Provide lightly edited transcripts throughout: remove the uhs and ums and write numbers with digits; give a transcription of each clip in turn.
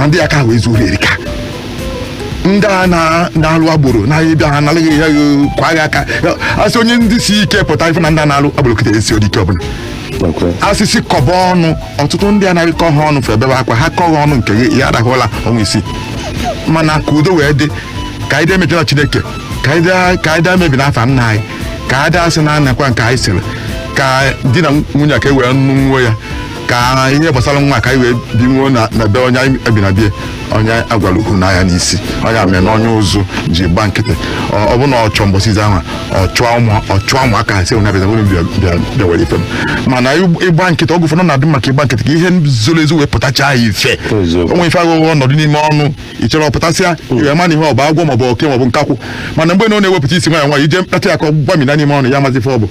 Ma ndị aka wee zuo erika. Ndị a na-alụ agboro na ịbịa ha nalụghị ya kwa agha aka, asị onye ndị si ike pụta ife na ndị a na-alụ agboro kịta esi ike ọbụla. Asịsị kọba ọnụ, ọtụtụ ndị anaghị kọ ha ọnụ febebe akwa ha kọghị ọnụ nke gị ya arahụla ọnwa 6. Mana ka udo wee dị, ka anyị dị Chineke, ka anyị daa mebi n'afa nna anyị, ka anyị daa sị na anakwa nke anyị sịrị ka di na nwunye ka e wee nụ ya, ka ihe gbasara nwa ka anyị wee binwuo na be onye anyị bi na bie onye agwara ukwu n'anya n'isi onye mere na onye ụzụ ji gba nkịtị. Ọ bụ na ọ chọọ mbọsị ahụ ọ chụọ ụmụaka sị na bịa bịa were ife m. Mana ịgba nkịtị ọgụ ụfọdụ na-adị maka ịgba nkịtị ka ihe zoro ezo wee pụtachaa ya ife. Onwe ife aghụghọ ọnọdụ n'ime ọnụ ichere ọpụtasịa iwe ma na ihe ọ bụ agwọ maọbụ oke maọbụ nkakwụ. Mana mgbe na ọ na-ewepụta isi nwayọ nwayọ ije mkpata ya ka ọ gbamina n'ime ọnụ ya, mazi ife ọ bụ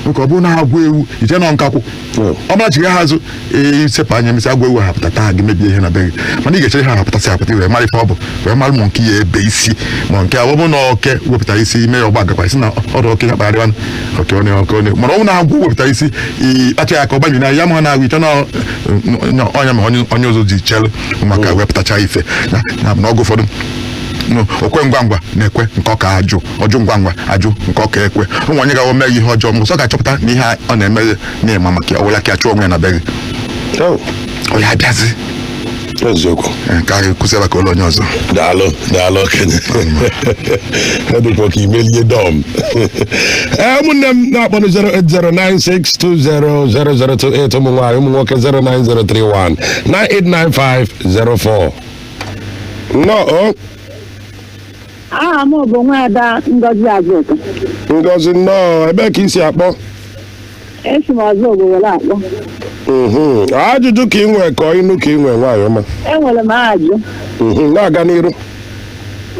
nke ọ bụrụ na agwọ ewu ije nọ nkakwụ ọ bụla chigha ha azụ isepụ anya mesị agwọ ewu hapụta taa gị mebie ihe na be gị. Mana ị ga-echere ha hapụtasị apụta wee mara ife ọ bụ, wee mara ma nke ya ebe isi ma nke ọ bụ na oke wepụtara isi ime ya ọgba gakwa isi na ọdụ oke ya kpagharịwa oke onye oke onye. Mana ọ bụ na agwọ wepụtara isi ịkpacha ya ka ọ gbamina ya ma na agwụ iche na ọnya ma onye ụzọ ji chere maka wepụtacha ife na na ọgụ ụfọdụ okwe ngwa ngwa na-ekwe nke ọka ajụ ọjụ ngwa ngwa ajụ nke ọka ekwe. Ụmụ onye gawa mee ihe ọjọọ mgbe ọsọ ga-achọpụta na ihe ọ na-eme na-ema maka ya, ọ wela ka ya chụọ onwe ya na be gị, ọ ya abịazi. Eziokwu. Ka anyị kwụsị ebe ka ụlọ onye ọzọ. Daalụ, daalụ okenye, dịkwa ka imelie dọm. Ee, ụmụnne m na-akpọnụ 08096200028, ụmụ nwaanyị, ụmụ nwoke 09031989504. Nnọọ. Aha m bụ Nwaada Ngozi Azụka. Ngozi, nnọọ. Ebee ka i si akpọ? Esi m ọzọ were akpọ. Ajụjụ ka ị nwee ka ịnụ ka ị nwee, nwaanyị ọma? Enwere m ajụ. Na-aga n'iru.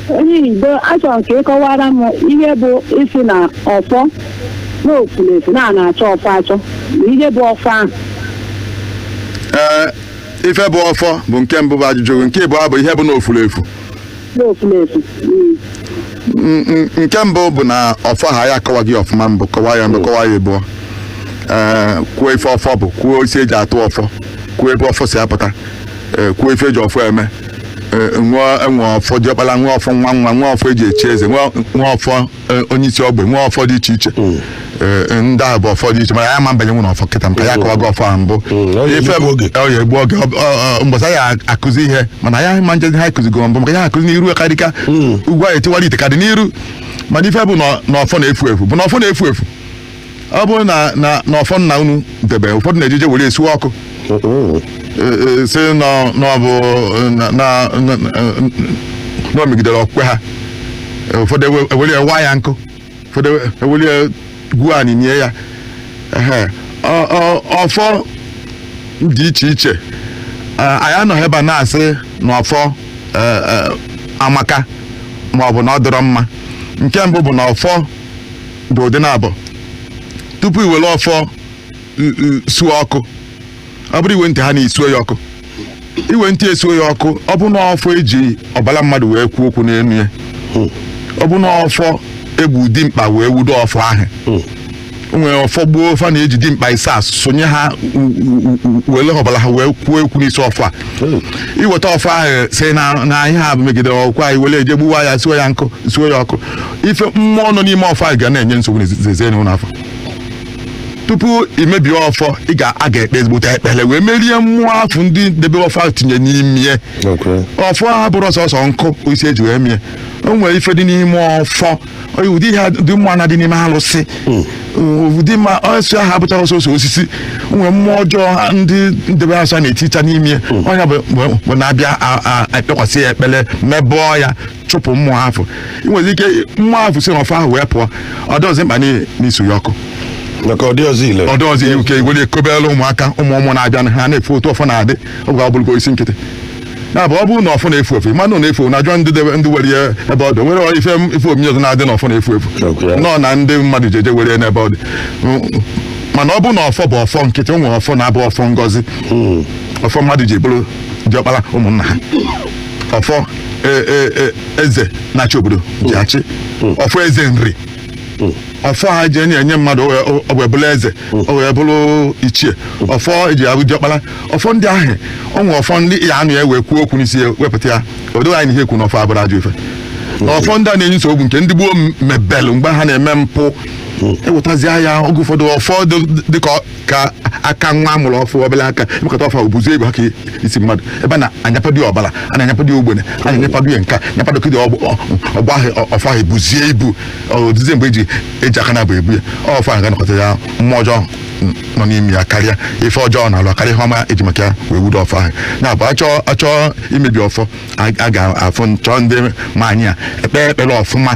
Onye Igbo, achọrọ m ka ị kọwara m ihe bụ isi na ọfọ na ofulefu na na-achọ ọfọ achọ na ihe bụ ọfọ ahụ. Ee, ife bụ ọfọ bụ nke mbụ bụ ajụjụ. Nke ịbụọ bụ ihe bụ na ofulefu. Na ofulefu. Nke mbụ bụ na ọfọ ha ya akọwaghị ọfụma mbụ, kọwaa ya mbụ, kọwaa ya ịbụọ. Ee, kwuo ife ọfọ bụ, kwuo isi eji atụ ọfọ, kwuo ebe ọfọ si apụta, ee, kwuo ife eji ọfọ eme. Ee, nwee enwe ọfọ diọkpala, nwee ọfọ nwa nwa, nwee ọfọ eji echi eze, nwee ọfọ onye isi ogbe, nwee ọfọ dị iche iche. Ee, ndị ahụ bụ ọfọ dị iche, mana ya ma mbanye nwere ọfọ kịta maka ya akọwago ọfọ ahụ mbụ. Ife bụ ọ ya egbu oge mbọsị ya akụzi ihe, mana ya ma njezi ha akụzigo mbụ maka ya akụzi n'iru karịka ugwu ahụ etiwara ite ka dị n'iru. Mana ife bụ na ọfọ na-efu efu bụ na ọfọ na-efu efu. Ọ bụrụ na na na ọfọ nna unu debe, ụfọdụ na-ejije were esiwe ọkụ si na ọ bụ na na o megidere okwukwe ha. Ụfọdụ ewere ya waa ya nkụ, ụfọdụ ewere ya gwuo anị nie ya. Ọfọ dị iche iche. Anyị anọghị ebe a na-asị na ọfọ amaka ma ọ bụ na ọ dịrọ mma. Nke mbụ bụ na ọfọ dị ụdị na abụọ. Tupu i were ọfọ suo ọkụ, ọ bụrụ iwe ntị ha na-esuo ya ọkụ, iwe ntị esuo ya ọkụ, ọ bụ na ọfọ eji ọbara mmadụ wee kwuo okwu n'elu ya, ọ bụ na ọfọ egbu dimkpa wee wudo ọfọ ahụ. O nwere ọfọ gboo ọfọ na-eji dimkpa ise a sonye ha were ọbara ha wee kwuo ekwu n'isi ọfọ a. Iweta ọfọ ahụ si na ihe a megidere ọkwa anyị were eje gbuwa ya, suo ya nkụ, suo ya ọkụ, ife mmụọ nọ n'ime ọfọ ahụ ga na-enye nsogbu n'ezinụlọ afọ. Tupu imebie ọfọ, ị ga-aga ekpe ezigbote ekpere wee merie mmụọ afọ ndị debe ọfọ ahụ tinye n'ime ọfọ ahụ. Bụrụ ọsọsọ nkụ isi eji wee mie, o nwere ife dị n'ime ọfọ, ụdị ihe dị mmụọ na dị n'ime alụsị, ụdị mma ọsọ ahụ abụchaghị ọsọsọ osisi. O nwere mmụọ ọjọọ ndị ndebe asọ na-eticha n'ime onye bụ na-abịa ekpekwasị ya ekpere, mebọọ ya, chụpụ mmụọ afọ. Ị nwere ike mmụọ afọ si n'ọfọ ahụ wee pụọ, ọ dịghịzị mkpa n'iso ya ọkụ. Maka ọ dị ọzọ ile. Ọ dịghịzị iwu ka igwere ekobere ụmụaka, ụmụ ụmụ na-abịa ha na-efu otu ọfọ na-adị oge ọ bụrụgo isi nkịtị. Ya bụ, ọ bụrụ na ọfọ na-efu efu, mmadụ na-efu na ajọ ndị debe ndị were ya ebe ọ dị nwere ife ife omimi ọzọ na-adị na ọfọ na-efu efu nọ na ndị mmadụ ji eje were ya n'ebe ọ dị. Mana ọ bụrụ na ọfọ bụ ọfọ nkịtị, o nwere ọfọ na-abụ ọfọ ngọzi, ọfọ mmadụ ji bụrụ diọkpara ụmụnna ha, ọfọ eze na-achị obodo ji achị, ọfọ eze nri. Ọfọ ha ji enye mmadụ, o wee bụrụ eze, o wee bụrụ ichie, ọfọ eji abụ diọkpara, ọfọ ndị ahụ, ọ nwe ọfọ ndị ya anụ ya wee kwuo okwu n'isi ya, wepụta ya, o doghị anyị na ihe ekwu na ọfọ abụrụ ajọ ife. Na ọfọ ndị a na-enye nsogbu nke ndị gboo mebelụ mgbe ha na-eme mpụ, ewetazie ya. Oge ụfọdụ ọfọ dịka ka aka nwa amụrụ ọfụ, obere aka emekọta ọfọ obuzie ibu ha ka isi mmadụ, ebe a na-anyapado ya ọbara, a na-anyapado ya ogbene, a na-anyapado ya nka nyapado kịdị ọgbọ ahụ. Ọfọ ahụ ebuzie ibu odizie mgbe eji aka na-abụ ebu ya. Ọfọ ahụ ga-anọkọta ya, mmụọ ọjọọ nọ n'ime ya karịa ife ọjọọ na-alụ karịa ihe ọma eji maka ya wee wudo ọfọ ahụ. Ya bụ, achọọ imebi ọfọ, a ga-afụ chọọ ndị ma anyị a ekpe ekpere ọfụma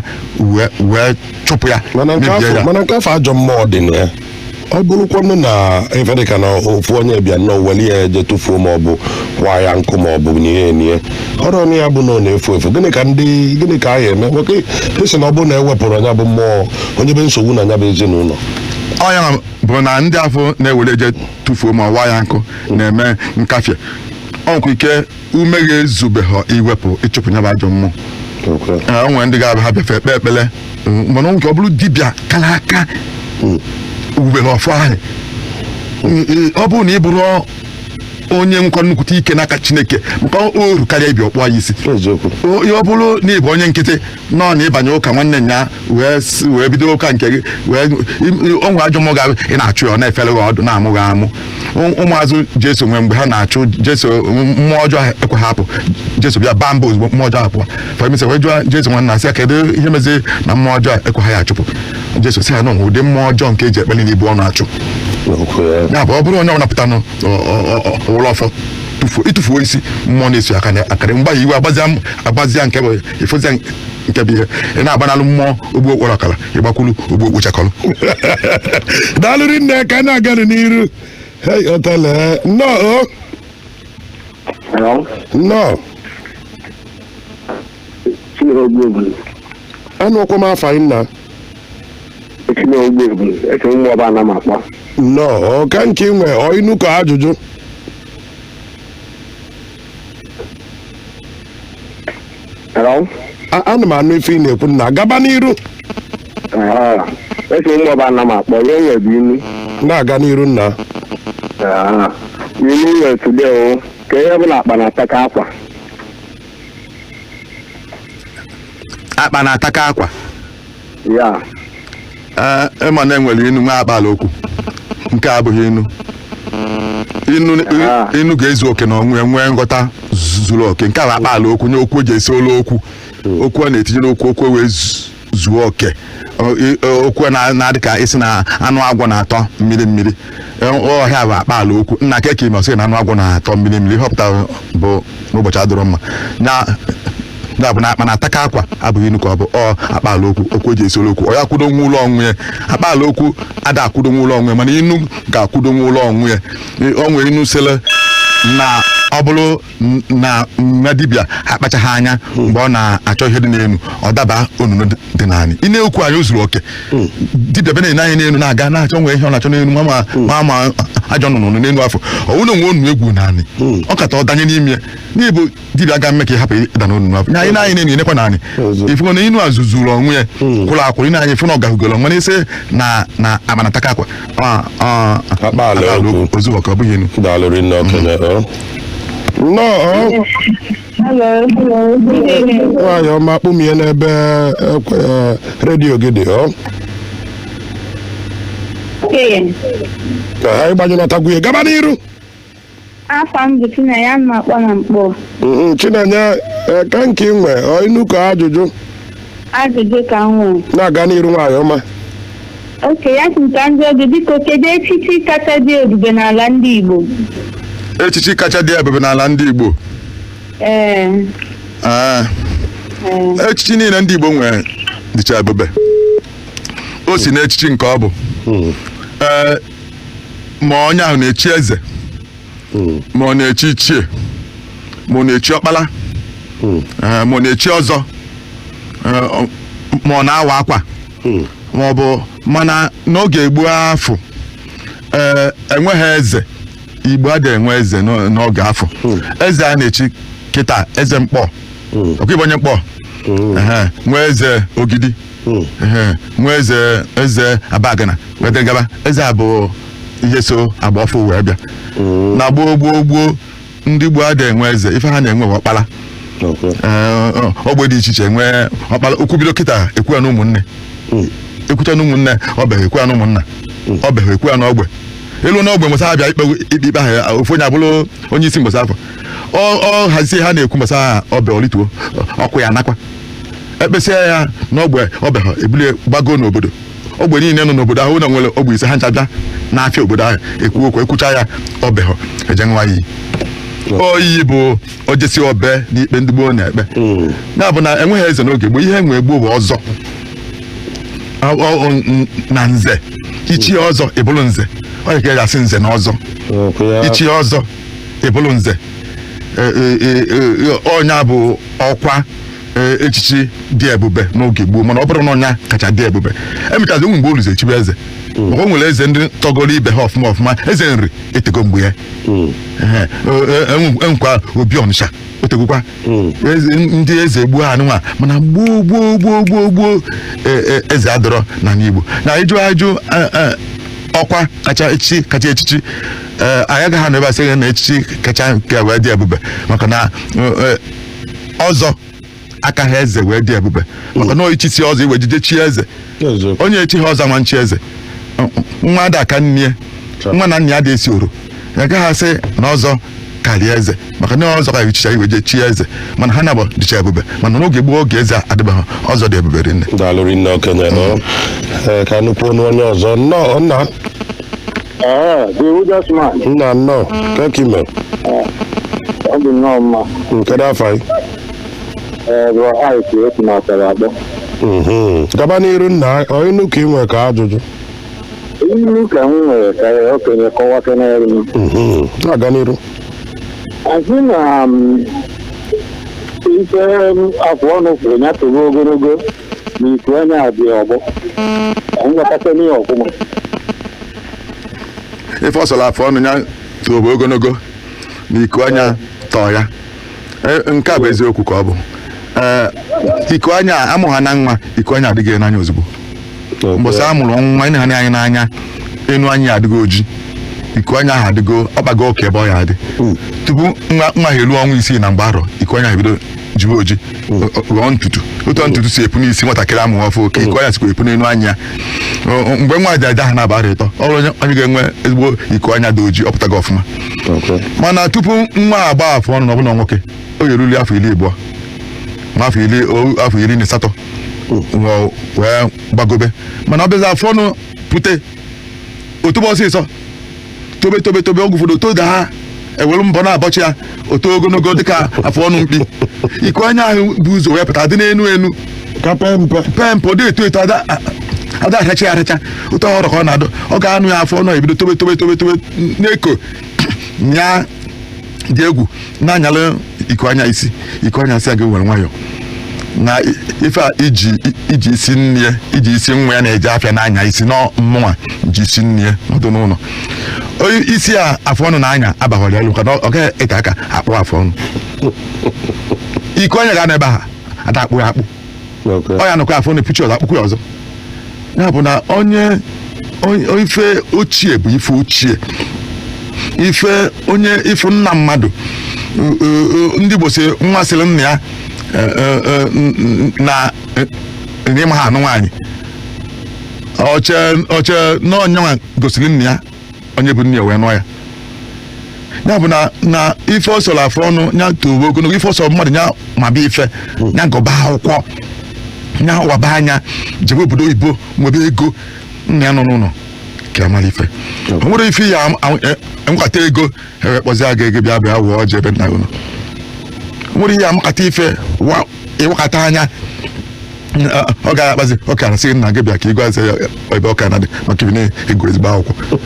wee chụpụ ya, Mana nke mebie afọ ya. Mana nke afọ ajọ mmụọ dị na ya, ọ bụrụkwanụ na ife dịka na ofu onye bịa nnọọ weli ya eje tụfuo, ma ọ bụ kwa ya nkụ, ma ọ bụ nie nie ọrụ ọnụ ya, bụ na ọ na-efu efu, gịnị ka ndị gịnị ka a ya eme? Maka esi na ọ bụrụ na ewepụrụ anya bụ mmụọ onye be nsogbu na anya bụ ezinụlọ. Ọ ya bụ na ndị afọ na-ewere eje tụfuo ma wa ya nkụ na-eme nkafie, ọ nwekwa ike ume ga-ezubeghọ iwepụ ịchụpụ ya bụ ajọ mmụọ. Ee, o nwere ndị ga-abịa, ha bịafe ekpe ekpere, mana ọ nwere ike ọ bụrụ dibịa kara aka wubere ọfọ ahụ. Ọ bụrụ na ị bụrụ onye nkwa nnukwute ike n'aka Chineke, maka oru karịa ibi ọkpụ ya isi. Eziokwu. Ọ bụrụ na ị bụ onye nkịtị nọ na ịbanye ụka nwanne nya wee bido ụka nke gị, wee o nwere ajọ mmụọ ga ị na-achụ ya, ọ na-efere gị ọdụ na-amụ gị amụ. Ụmụazụ Jesu nwee mgbe ha na-achụ Jesu mmụọ ọjọọ ahụ ekwe ha hapụ Jesu, bịa baa mba, ozugbo mmụọ ọjọọ ahụ pụọ. Famisa wee jụọ Jesu nwanna sị ya, kedu ihe mezi na mmụọ ọjọọ ekwe ha ya achụpụ? Jesu sị ha na ọ nwere ụdị mmụọ ọjọọ nke eji ekpere n'ibu ọnụ achụ. Ya bụ, ọ bụrụ onye ọbụla pụtanụ ụlọ ọfọ tụfuo, ịtụfuo isi, mmụọ na-eso aka na akara mgbe iwe agbazia nke bụ ịfụzia nke bụ ihe ị na-agbanalụ mmụọ ogbu okporo ọkara, ịgbakwulu ogbu okpochakọrọ. Daalụ rinne, ka a na-aganụ n'iru. Hei, otele, nnọọ o. Hello? Nnọọ. Chineke Ogbuebulu. Anụọkwa m afa anyị nna. Chineke Ogbuebulu. Esi m ụmụ ọba ana m akpọ. Nnọọ, ọ ka nke ị nwe ọ inu ka ajụjụ? Hello? Ana m anụ ife ị na-ekwu nna, gaba n'iru. Ah, esi m ụmụ ọba ana m akpọ. Ihe nwere bụ inu. Na-aga n'iru, nna. Ah, inu nwere today o. Ka ihe bụ na akpa na-ataka akwa. Akpa na-ataka akwa? Ya. Ee, ịma na enwere inu nwa akpala okwu, nke a abụghị inu. Inu inu ga-ezu oke na onwe nwee nghọta zuru oke. Nke a bụ akpala okwu nye okwu eji esi olu okwu, okwu a na-etinye n'okwu, okwu wee zuo oke. Okwu a na-adị ka isi na anụ agwọ na-atọ mmiri mmiri. Ọhịa bụ akpala okwu nna ke ka ime ọsị na anụ agwọ na-atọ mmiri mmiri. Ihe ọpụtara bụ n'ụbọchị adịrọ mma ya. Ya bụ na akpa na-ataka akwa abụghị inu ka ọ bụ ọ akpaala okwu, okwu eji esi olu okwu. Ọ ya kwudo nwa ụlọ onwe ya, akpaala okwu ada akwudo nwa ụlọ onwe ya, mana inu ga-akwudo nwa ụlọ onwe ya. O nwere inu sịrị na ọ bụrụ na nwa dibịa akpachaghị anya mgbe ọ na-achọ ihe dị n'elu, ọ daba onunu dị naanị. Ị na-ekwu anyị o zuru oke, dibịa bịa na-ene anya n'elu na-aga na-achọ nwee ihe ọ na-achọ n'elu, ma ajọ nnụnụ n'elu afọ ọ wụna onwe onunu egwu naanị, ọ kata ọ danye n'ime ya n'ịbụ dibịa ga mme ka ị hapụ ịda n'onunu afọ. Nya anyị na-anyị n'elu enekwa naanị ifugo na inu a zuzuru onwe ya kwụrụ akwụrụ. Ị na-anya ifu na ọ gahugoro nwere isi na akpanataka akwa ọ Akpaala okwu. Ozu oke, ọ bụghị inu. Daalụ rinne, okenye o. Nnọọ o. Hello. Good evening. Nwaanyị ọma, kpụmie n'ebe redio gị dị ọ. Okay. Ka anyị gbanyelọtagwu ya, gaba n'iru. Afa m bụ Chinenye, ana m akpọ na Mkpọ. Chinenye, ka nke ị nwe ọ inu ka ajụjụ? Ajụjụ ka m nwere. Na-aga n'iru, nwaanyị ọma. Okay, ya sị m ka m jụọ gị, biko, kedu echichi kacha dị ebube n'ala ndị Igbo? Echichi kacha dị ebube n'ala ndị Igbo? Ee. Ee. Ee. Echichi niile ndị Igbo nwere dịcha ebube, o si n'echichi nke ọ bụ, ee, ma onye ahụ na-echi eze, ma ọ na-echi ichie, ma ọ na-echi ọkpala, ee, ma ọ na-echi ọzọ, ee, ma ọ na-awa akwa, ma ọ bụ, mana n'oge gboo afọ, ee, enweghị eze. Igbo adịghị enwe eze n'oge afọ. Eze a na-echi kịta, eze Mkpọ, ọkwa Igbo onye Mkpọ. Ehe, nwee eze Ogidi. Ehe, nwee eze, eze Abagana wee gaba. Eze a bụ ihe so agba ọfụ wee bịa na gboo gboo gboo. Ndị gboo adịghị enwe eze. Ife ha na-enwe bụ ọkpala. Ee, ogbe dị iche iche enwee ọkpala. Okwu bido kịta, ekwu ya na ụmụnne, ekwucha na ụmụnne, ọbeghị ekwu ya na ụmụnna, ọbeghị ekwu ya na ogbe elu na ogbe. Mbọsa abịa ikpe ikpe ikpe ahụ, ofu onye abụrụ onye isi mbọsa afọ ọ hazie. Ha na-ekwu mbọsa ahụ ọbe olituo ọkụ ya nakwa ekpesịa ya n'ogbe, ọbeghị ebulie gbago n'obodo. Ogbe niile nọ n'obodo ahụ na nwere ogbe ise, ha ncha bịa n'afịa obodo ahụ, ekwu okwu, ekwucha ya, ọbeghị eje nwa iyi oyi bụ ojesi obe n'ikpe ndị gboo na-ekpe. Ya bụ na enweghị eze n'oge gboo. Ihe enwe gboo bụ ọzọ na nze. Ichie ọzọ, ịbụrụ nze. Ọ ka eji asị nze na ọzọ. Ichie ọzọ, ịbụrụ nze. Ọnya bụ ọkwa echichi dị ebube n'oge gboo, mana ọ bụrụ na ọnya kacha dị ebube, emechazi ụmụ mgbe oluzi echibe eze, maka o nwere eze ndị tọgoro ibe ha ọfụma ọfụma. Eze Nri etego mgbe ya. Ehe, enwekwa Obi Ọnịsha, otegokwa. Ndị eze gboo anụnwa, mana gboo gboo gboo gboo gboo, eze adọrọ na n'Igbo na ịjụ ajụ ọkwa kacha echichi kacha echichi, anyị agaghị anọ ebe a sị na echichi kacha nke wee dị ebube, maka na ọzọ aka ha eze wee dị ebube, maka na ichisi ọzọ iwe jide chi eze. Onye echighị ọzọ nwa nchi eze, nwa ada aka nne, nwa na nna ya dị esi oro. Ya gaghị asị na ọzọ karịa eze, maka na ọzọ ka echicha iwe jee chi eze, mana ha nabọ dịcha ebube. Mana n'oge gboo, oge eze adịbeghị, ọzọ dị ebube rinne. Daalụ rinne, okenye nọ. Ee, ka nnukwu ọnụ onye ọzọ. Nnọọ, nna. Ee, the Ujas man. Nna, nnọọ. Ka ime? Ọ dị nnọọ mma. Kedu afọ anyị? Ee, bụ Ike esi na ọtara akpọ. Gaba n'iru, nna. Ọ inu ka ị nwere ka ajụjụ? Ilu ka m nwere ka okenye kọwakenere m. Na-aga n'iru. Asị na ife afụ ọnụ kwuru ya tobe ogologo na iku anya dị ọgbọ. Nghọtakene ya ọfụma. Ife ọ sọrọ afọ ọnụ ya tobe ogologo na iku anya tọọ ya. Nke a bụ eziokwu ka ọ bụ. Ee, iku anya amụ ha na nwa, iku anya adịghị n'anya ozugbo. Mbọsị a mụrụ nwa, ịna anya n'anya enu anya adịghị oji, iku anya ahụ adịgo ọkpago oke ebe ọ ya adị. Tupu nwa nwa ha elu ọnwa 6 na mgbe arọ, iku anya ebido jibe oji, ghọọ ntutu. Otu ntutu si epu n'isi nwatakịrị amụ ọfụ, oke iku anya sikwa epu n'elu anya ya. Mgbe nwa ji aja ha na-aba arọ 3, ọ bụrụ onye ga-enwe ezigbo iku anya dị oji, ọ pụtago ọfụma. Mana tupu nwa agba afụ ọnụ na ọbụla nwoke, o yeruli afọ 20 ma afọ 10, afọ 18 wee gbagobe. Mana ọ bịazi afụ ọnụ pute otobe ọsịsọ, tobe tobe tobe, oge ụfọdụ toda ha ewere mbọ na-abọchi ya oto ogologo dịka afụ ọnụ mkpi. Iku anya ahụ bụ ụzọ wee pụta dị n'enu enu. Ka pe mpe. Pe mpe, ọ dị eto eto, ada ada aracha ya aracha ụtọ ọhụrụ ka ọ na-adọ. Ọ ga-anụ ya afọ ọnụ ebido tobe tobe tobe tobe na-eko nya dị egwu na-anyalụ iku anya isi. Iku anya si aga were nwayọ na ife a iji isi nne ya, iji isi nwa ya na-eje afịa n'anya isi na mmụnwa ji isi nne ya nọdụ n'ụlọ. Onye isi a afọ ọnụ na-anya abaghọrọ elu, maka na ọ gaghị ete aka akpụ afọ ọnụ. Iku anya ga-anọ ebe ahụ ada akpụ ya akpụ. Ọ ya nọkwa afọ ọnụ epuchi ọzọ, akpụkwu ya ọzọ. Ya bụ na onye ife ochie bụ ife ochie, ife onye ife nna mmadụ. Ndị Igbo si nwa sịrị nna ya na n'ịma ha anụ nwaanyị oche oche na onyenwa gosiri nna ya onye bụ nne ya wee nụọ ya. Ya bụ na ife ọ sọrọ afọ ọnụ ya tobe ogologo, ife ọsọ mmadụ ya ma bụ ife ya gọba akwụkwọ, ya waba anya jebe obodo oyibo nwebe ego, nna ya nọ n'ụlọ ka amara ife o nwere ife ya enwekata ego ewe kpọzie aga ego bịa bịa wụọ ọjị ebe nna gị nọ. O nwere ihe amakata ife ịwakata anya ọ gaghị akpazi ọ ka sị nna gị bịa ka ị gwazie ya ebe ọ ka na-adị maka ibi na-ego ezigbo akwụkwọ.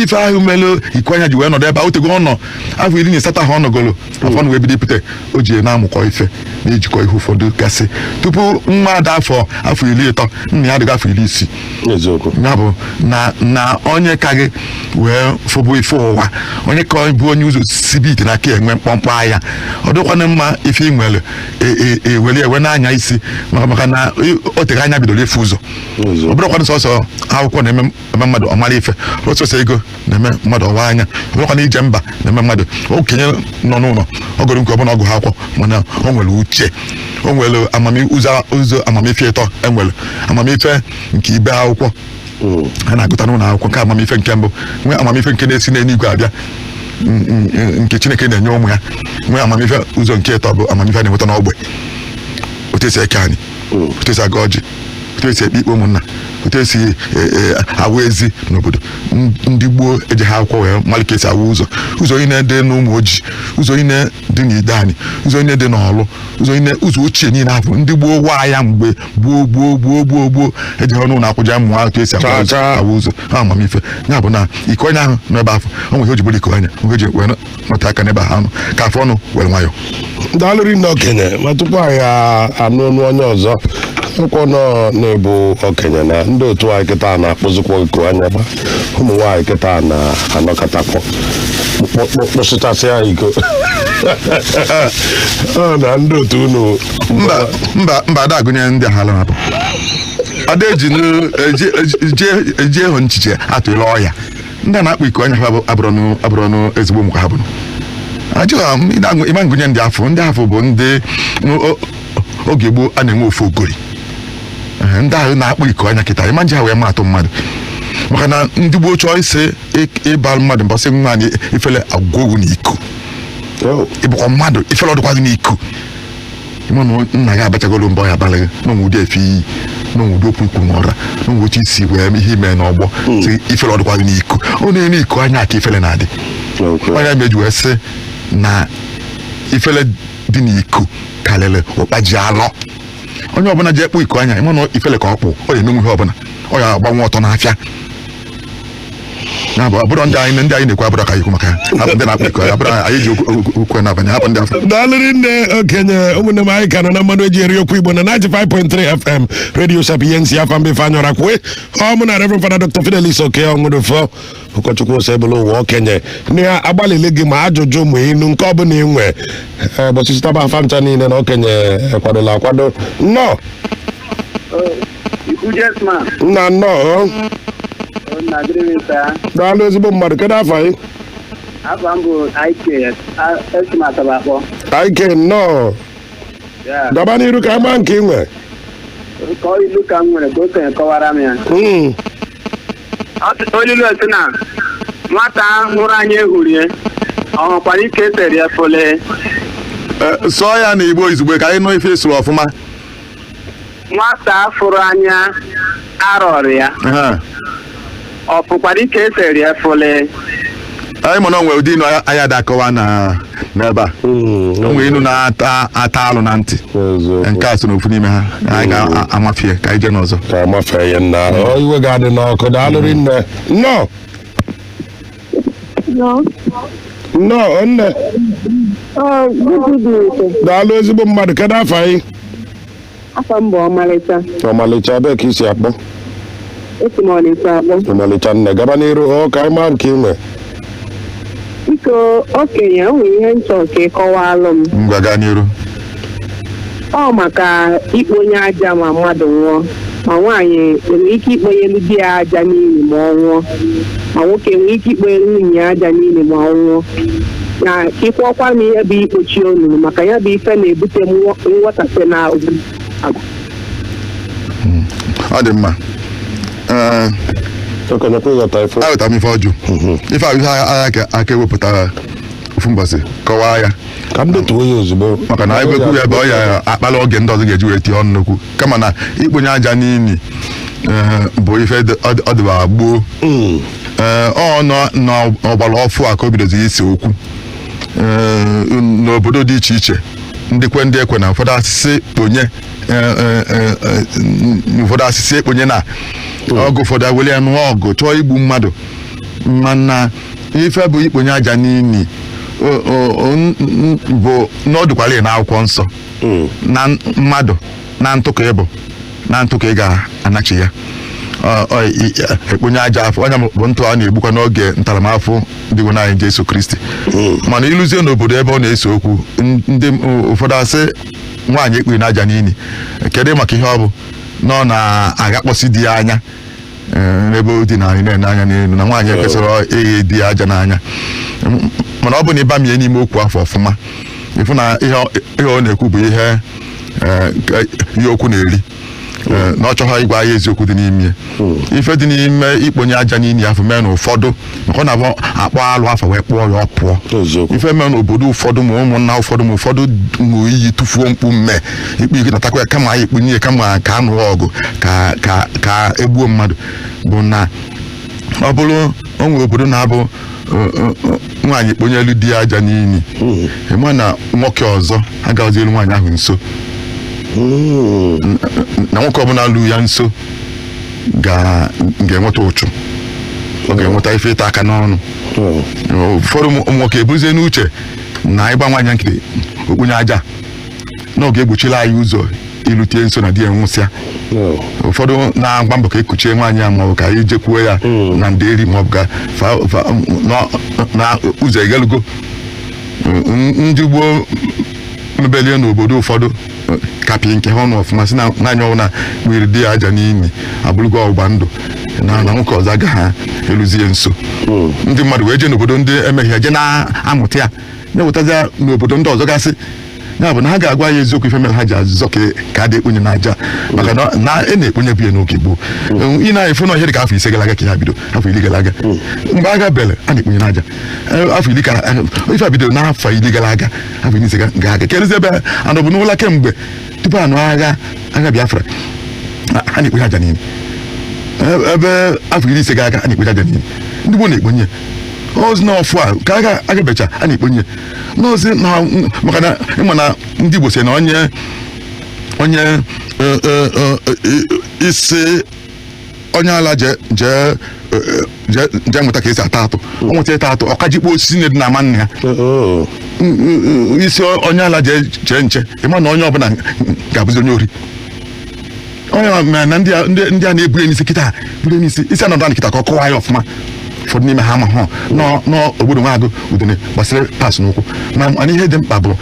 Ife ahụ mere iku anya ji wee nọdụ ebe a otego ọ nọ afọ 18 ahụ ọ nọgolo afọ na wee bido ipute, o ji na-amụkọ ife na-ejikọ ihe ụfọdụ gasị. Tupu nwa ada afọ 30, nna ya adịghị afọ 60. Ya bụ na onye ka gị wee fụbụ ife ụwa, onye ka bụ onye ụzọ sibi ite na aka enwe mkpọmkpọ anya, ọ dịkwana mma ife ị nwere ewere ewe n'anya. isi maka na o tere anya bidoro ịfụ ụzọ. Ụzọ. Ọ bụrụkwanụ sọsọ akwụkwọ na-eme eme mmadụ ọmara ife, ọ sọsọ ego na-eme mmadụ ọwa anya, ọ bụrụkwanụ ije mba na-eme mmadụ. Okenye nọ n'ụlọ ọ gụrụ nke ọbụla ọgụ ha akwụkwọ, mana o nwere uche, o nwere ụzọ ụzọ amamife ịtọ. Enwere amamife nke ibe akwụkwọ a na-agụta n'ụlọ akwụkwọ, nke amamife nke mbụ, nwee amamife nke na-esi n'eluigwe abịa, nke Chineke na-enye ụmụ ya, nwee amamife ụzọ nke ịtọ bụ amamife a na-enweta n'ogbe, otu esi eke anyị, otu esi aga ọjị, otu esi ekpe ikpe ụmụnna, otu esi awụ ezi n'obodo. Ndị gboo eji ha akwụkwọ wee malụ ka esi awụ ụzọ, ụzọ niile dị n'ụmụ ojii, ụzọ niile dị n'ide anyị, ụzọ niile dị n'ọlụ, ụzọ niile, ụzọ ochie niile ahụ ndị gboo waa ya mgbe gboo gboo gboo gboo gboo eji ha n'ụlọ akwụkwọ mụọ otu esi awụ Chaa, ụzọ, chaa. awụ ụzọ ha amamife ya bụ na iko anya ahụ n'ebe afọ o nwere ihe o ji bụrụ iko anya o ji wee nọte aka n'ebe ahụ ka afọ ọnụ were nwayọ. Daalụ rinne, okenye. Ma tupu anyị anụ ọnụ onye ọzọ, nkwọ nọ na-ebu okenye na ndị otu anyị kịta na-akpụzikwa iko anya fa. Ụmụ nwaanyị kịta na-anọkọtakpọ kpụsịchasịa iko ọ na ndị otu unu. Mba, mba, mba, ada agụnye ndị agha napụ, ada eji eji eji ịhụ nchiche atụle ọya. Ndị a na-akpụ iko anya ha bụ abụrọnụ ezigbo ụmụ ka ha bụrụ ajụghị m. Ịma ngụnye ndị afọ, ndị afọ bụ ndị oge gboo a na-enwe ofu ogori. Ee, ndị ahụ na-akpụ iko anya kịta, ịma nji ha wee matụ mmadụ, maka na ndị gboo chọọ isi ịba mmadụ mbọsị nwaanyị ifele agwụgwụ na iko. Oh, ịbụkwa mmadụ, ifele ọdụkwa gị n'iko. Ịma na nna gị abachagolo mbọ ya abalị gị n'onwe ụdị efe iyi, n'onwe ụdị okwu ikwu n'ọra, n'onwe otu isi wee ihe ime n'ọgbọ sị ifele ọdụkwa gị n'iko. Ọ na-eme iko anya ka ifele na-adị. Onye meji wee sị na ifele dị n'iko karịrị ụkpa ji alọ. Onye ọbụla ji ekpu iko anya, ịma na ifele ka ọ kpụ, ọ ya emenwu ihe ọbụla, ọ ya agbanwe ọtọ n'afịa. Ya bụ abụrọ ndị anyị na-ekwu, abụrọ ka anyị ekwu maka ya, hapụ ndị na-akpụ iko anya, abụrọ anyị ji okwu n'abalị, hapụ ndị afọ. Daalụ rinne, okenye. Ụmụnne m, anyị ka nọ na mmanụ eji eri okwu Igbo na 95.3 FM, Radio Sapiensia. Afa mbe Ifeanyị Ọrakwe, ọ mụ na Reverend Father Dr. Fidelis Oke Ọnwụdụfọ, ụkọchukwu Osebụla ụwa, okenye na agbalịle gị ma ajụjụ ma inu nke ọbụla ị nwe ụbọchị sitaba afa ncha niile na okenye kwadola akwado. Nnọọ. Ikwu Jesman. Nna, nnọọ. Na dịrị. Daalụ, ezigbo mmadụ. Kedu afọ anyị? Afọ m bụ IK, esi m Asaba akpọ. Ike, nnọọ. Ya. Gaba n'iru ka ama nke ị nwe. Ka ọ ilu ka m nwere ka okenye kọwara m ya. Olulu si na nwata hụrụ anya ehurie, ọ hụkwara ike esere ya fole. Ee, sụọ ya na Igbo izugbe ka anyị nụ ife sụrụ ọfụma. Nwata fụrụ anya arọrọ ya, ọ pụkwara ike esere ya fole. Anyị ma na o nwere ụdị inu anyị ada akọwa na n'ebe a. O nwere inu na-ata ata alụ na ntị. Eziokwu. Nke a so n'ofu n'ime ha. Anyị ga-amafie ka anyị jee n'ọzọ. Ka amafee ya nna ọ iwe ga-adị n'ọkụ. Daalụ rinne, nnọọ. No. Nnọọ, nne. Oh, good evening, sir. Daalụ, ezigbo mmadụ. Kedu afọ anyị? Afọ m bụ Ọmalịcha. Ọmalịcha, ebee ka isi akpọ? Esi m Ọnịcha akpọ. Ọmalịcha nne, gaba n'iru ọ ka anyị maa nke ị nwe. Biko, okenye, o nwere ihe nchọ ka ị kọwalụ m. Ngwa, gaa n'iru. Ọ maka ikponye aja ma mmadụ nwụọ. Ma nwaanyị enwere ike ikponyelu di ya aja n'ili ma ọ nwụọ? Ma nwoke enwere ike ikponyelu nwunye ya aja n'ili ma ọ nwụọ? Na ka ịkwọkwa m ihe bụ ikpochi onunu, maka ya bụ ife na-ebute nghọtafie na agwa. Ọ dị mma. Ee. Okenye, kwa ịghọta ife? Aghọtara m ife ọjụ ife ahụ, ihe agha ka aka ewepụtara ofu mbọsị kọwaa ya. Ka m detuo ya ozugbo. Maka na anyị kwekwu ya ebe ọ ya akpala oge ndị ọzọ ga-eji wee tie ọnụ n'okwu, kama na ikponye aja n'ili ee, bụ ife ọ dịbara gboo. Ee, ọ nọ n'ọgbara ọfụ a ka o bidozi isi okwu. Ee, n'obodo dị iche iche, ndị kwe, ndị ekwe na ụfọdụ asịsị kponye ee, ee, ee, ee, ụfọdụ asịsị ekponye na ọgụ, ụfọdụ awele ya nụọ ọgụ chọọ igbu mmadụ. Mana ife bụ ikponye aja n'ili bụ na ọ dịkwara n'akwụkwọ nsọ na mmadụ na ntụ ka ị bụ, na ntụ ka ị ga-anachi ya. Ekponye aja afọ onye bụ ntụ a na-egbukwa n'oge ntaramahụhụ ndị nwe anyị Jesu Kristi. Mana ịlụzie n'obodo ebe ọ na-ese okwu, ndị ụfọdụ asị Nwaanyị ekpughi n'aja n'ini, kedu maka ihe ọ bụ na ọ na-agakpọsị di ya anya n'ebe o dị na na-ene anya n'elu, na nwaanyị ekwesịrị ighe di ya aja n'anya? Mana ọ bụ na ịbamie n'ime okwu afọ ọfụma, ịfụ na ihe ọ na-ekwu bụ ihe ihe okwu na-eri, na ọ chọghị ịgwa ya eziokwu dị n'ime ya. Ife dị n'ime ikponye aja n'ili afọ mee na ụfọdụ, maka ọ na-abụ akpọ alụ afọ wee kpụọ ya, ọ pụọ. Ife mee n'obodo ụfọdụ, ma ụmụnna ụfọdụ, ma ụfọdụ ṅụọ iyi, tụfuo mkpu mme ikpe ike natakwa ya, kama anyị ekpunye ya, kama ka anụ ọgụ, ka egbuo mmadụ, bụ na ọ bụrụ o nwere obodo na-abụ nwaanyị kponyelu di ya aja n'ili, ịma na nwoke ọzọ agaghịzi elu nwaanyị ahụ nso, na nwoke ọbụla lu ya nso ga-enweta ụchụ, ọ ga-enweta ife ịta aka n'ọnụ. Ụfọdụ ụmụ nwoke eburuzie n'uche na ịgba nwaanyị nkịtị okpunye aja na ọ ga-egbochila anyị ụzọ ilute nso na di ya nwụsịa. Ụfọdụ na-agba mbọ ka ekuchie nwaanyị ya, maọbụ ka anyị jekwuo ya na nderi, maọbụ ka na ụzọ egelugo. Ndị gboo mebelie n'obodo ụfọdụ kapị nke ha ọnụ ọfụma, si na nwaanyị ọbụla kpiri di ya aja n'imi abụrụgo ọgba ndụ na nwoke ọzọ agaghị eluzie nso. Ndị mmadụ wee jee n'obodo ndị emeghị ya, jee na-amụta ya, na-ewetazi n'obodo ndị ọzọ gasị. Ya bụ na ha ga-agwa ya eziokwu ife mere ha ji azụzọ ka a dị ekpunye n'aja, maka na e na-ekpunye bụ ya n'oge gboo. Ị na-efu na ihe dị ka afọ 5 gara aga ka ya bido, afọ 10 gara aga, mgbe agha bere, a na-ekpunye n'aja. Afọ 10 ka ife a bidoro, n'afọ 10 gara aga, afọ 15 gara aga, kedụzi ebe anọ bụ n'ụlọ kemgbe tupu anụ agha Biafra, a na-ekpunye aja niile. Ebe afọ 15 gara aga, a na-ekpunye aja niile, ndị gboo na-ekpunye ozi na ọfụ a ka agha agabecha, a na-ekponye n'ozi na maka na ịma na ndị Igbo si na onye isi onye ala jee jee jee jee mụta ka esi ata atụ, ọ nweta ịta atụ, ọka jikpo osisi na-edi na ama nna ya. Isi onye ala jee chee nche, ịma na onye ọbụla ga-abụzi onye ori. Onye mere na ndị a na-ebu ya n'isi kịta, buru ya n'isi isi anọdụ anyị kịta ka ọ kọwaa ya ọfụma. Ụfọdụ n'ime ha amahụ n'obodo nwaagụ udene gbasịrị pas n'ụkwụ. Ma mana ihe dị mkpa bụ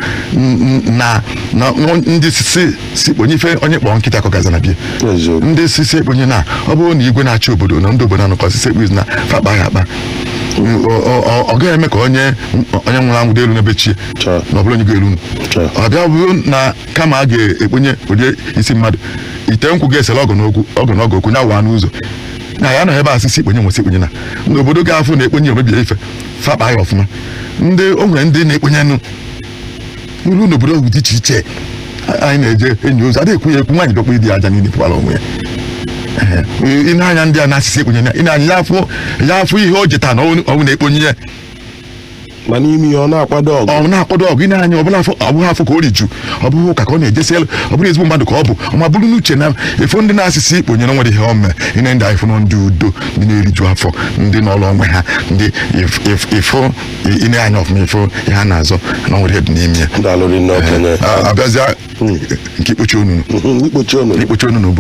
na ndị si kponye ife onye kpọọ nkịta ka ọ gaza na bie. Ndị si ekponye na ọ bụrụ na igwe na-achị obodo na ndị obodo anọkọ sisi ekpu na fakpa ya akpa, ọ gaghị eme ka onye nwụrụ anwụ dị elu n'ebe chie na ọ bụrụ onye ga-elu. Ọ bịa bụrụ na kama a ga-ekponye ụdị isi mmadụ ite nkwụ ga-esere ọgụ n'okwu, ọgụ na ọgụ okwu ya waa n'ụzọ na ya nọ ebe a sisi ekponye nwesị ekponye na n'obodo ga-afụ na ekponye omebie ife, fakpa ya ọfụma. Ndị o nwere ndị na-ekponyenụ ilu n'obodo dị iche iche anyị na-eje enyi ozu, adịghị ekwu ya ekwu. Nwaanyị bịakwa ịdị aja niile pụkwara onwe ya. Ị na-anya ndị a na-asịsị ekponye ya, ị na-anya ya afụ ihe o ji taa na ọnwụ na-ekponye ya. Ma n'ime ihe ọ na-akwado ọgụ. Ọ na-akwado ọgụ. Ị na-anya ọbụla afọ, ọ bụghị afọ ka o riju, ọ bụghị ụka ka ọ na-ejesi elu, ọ bụrụ ezigbo mmadụ ka ọ bụ, ọ ma bụrụ n'uche na efu ndị na-asịsị ikponyere nwere ihe o mee. Ị na ndị afụ ndị udo, ndị na-eriju afọ, ndị n'ọrụ onwe ha, ndị ịfụ ị na-anya ọfụma, ịfụ ihe a na-azọ na nwere ihe dị n'ime ya. Daalụ rinne, okenye. Abịazịa nke ikpochi onunu. Ikpochi onunu. Ikpochi onunu